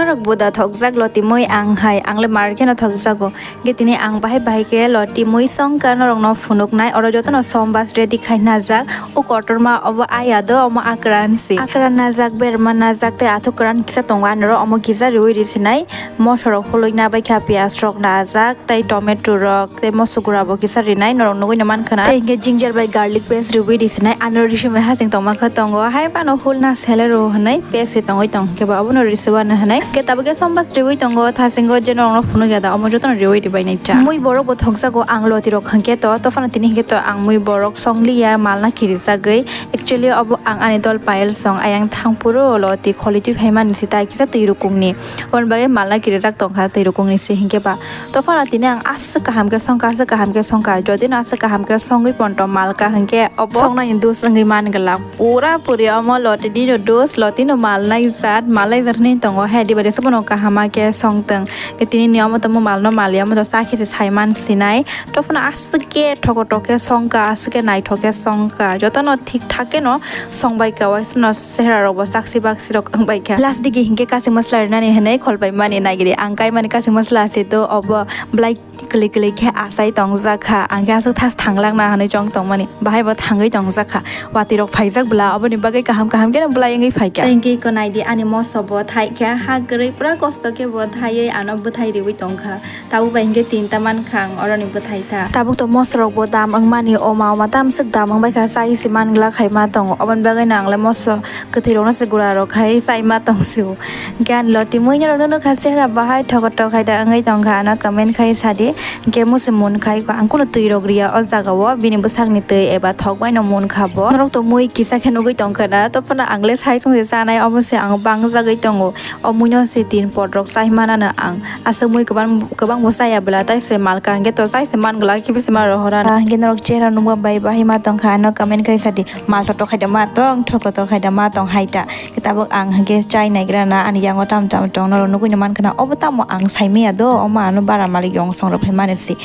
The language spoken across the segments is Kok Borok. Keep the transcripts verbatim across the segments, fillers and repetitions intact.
Norok buda thokjak loti mui ang hai, ang le mar kheno thokjago. Ge tini ang bahai bahai khe loti mui songkha norokno phunuknai, oro jotono sombas ready khai najak. O kotorma obo aya do, omo akran si. Akran najak, berma najak, tei athuk kwran kisa tongo, anoro omo kisa riui risinai. Mosorok hului nabai kha, piyaj rok najak, tei tomato rok, tei moso gura bo kisa rinai, norok nugui no mankha na. Tei hingke ginger bai garlic paste riui risinai, ano risumai haching tongma khe tongo, hai phano hulna sele rw hinui paste se tongoi tong, hingke ba obono risiwano hinui. Hingke tabuk khe sombas riui tongo, thasingo je norokno phunuk ya da, omo jotono riui ribai nai ta. Mui borok bo thokjago ang loti rok hingke to, to phano tini hingke to ang mui borok songliya, malna kirijagoi. Actually, obo ang ani dol payal song, ayang thangphuru loti kholi twi phaimani se tai kisa twi rukungni. Oboni bagwi malna kirijak tongkha twi rukungni se hingke ba. To phano tini ang aswk kaham khe songkha, aswk kaham khe songkha. Jodi no aswk kaham khe songwi ponto malka hingke obo songnani dos wngwi man glak. Pura puri omo lotini no dos, lotino malnai jat, malnai jat hinui tongo. He diba de sobono kaham khe songtong. Ke tini ni omo tomo malno mali omo to cha khe se sai man sinai. To phano aswk khe thokotok khe songkha, aswk khe naithok khe songkha. Jotono thik thak khe no songbai kha, waisano sehra rok bo saksi baksi rok wngbai kha. Last digi hinkhe kasing masla rinani hinui kholpai mani nagiri. Ang kai mani kasing masla se to obo belai kwlwi kwlwi khe achai tongjak kha. Ang khe aswk thas thanglak na hinui chong tongmani. Bahai bo thangwi tongjak kha. Watwi rok phaijak bwla, oboni bagwi kaham kaham khe no bwlai wngwi phai kha. Tei hinkhe iko naidi ani moso bo thai kha. Ha kwrwi pura kosto khe bo thaiwi ano bwthai riui tongkha. Tabuk bai hinkhe tinta mankha ang oroni bwthai ta. Tabuk to mosorok bo dam wngmani, oma oma tamswk dam wngbai kha, chai se man glak hai ma tongo. Oboni bagwi no ang le moso kwthwi rokno se gura rok khai chai ma tong sio. Hinkhe ani loti mui norok no nukha chehra bahai thokotok hai da wngwi tongkha, ano comment khai sadi. Hinkhe musi mun khai kho, ang kunu twi rok riya o jaga o, bini bwsakni twi eba thok bai no mun kha bo. Norok to mui kisa khe nugwi tongkha na, to phano ang le sai song se chanai, obo se ang bangjagwi tongo. O muino se tin pot rok chai manano ang. Aswk mui kwbang, kwbang bo chaya bwla, tai se malka hingke to chai se man glak, khibi se ma rohora na. Ah, hingke norok chera nukma bai bahai ma tongkha, ano comment khai sadi. Mal thotok khai da ma tong, thokrotok khai da ma tong hai ta. Tabuk ang hingke chai naigra na, ani yango tam tam tong norok nugui no mankha na. Obo tamo ang sai maya do, omo ano bara malik yong song rok phai mani si.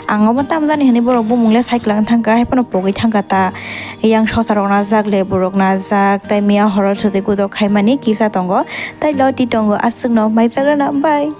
Ang obo tam jani hinui borok bumung le sai kwlangwi thangkha, hai phano pogwi thangkha ta. Yang sosa rok najak, lebu rok najak, tai miya horo sotwi kudok khaimani kisa tongo, tai loti tongo, aswkno maijagrana, bye.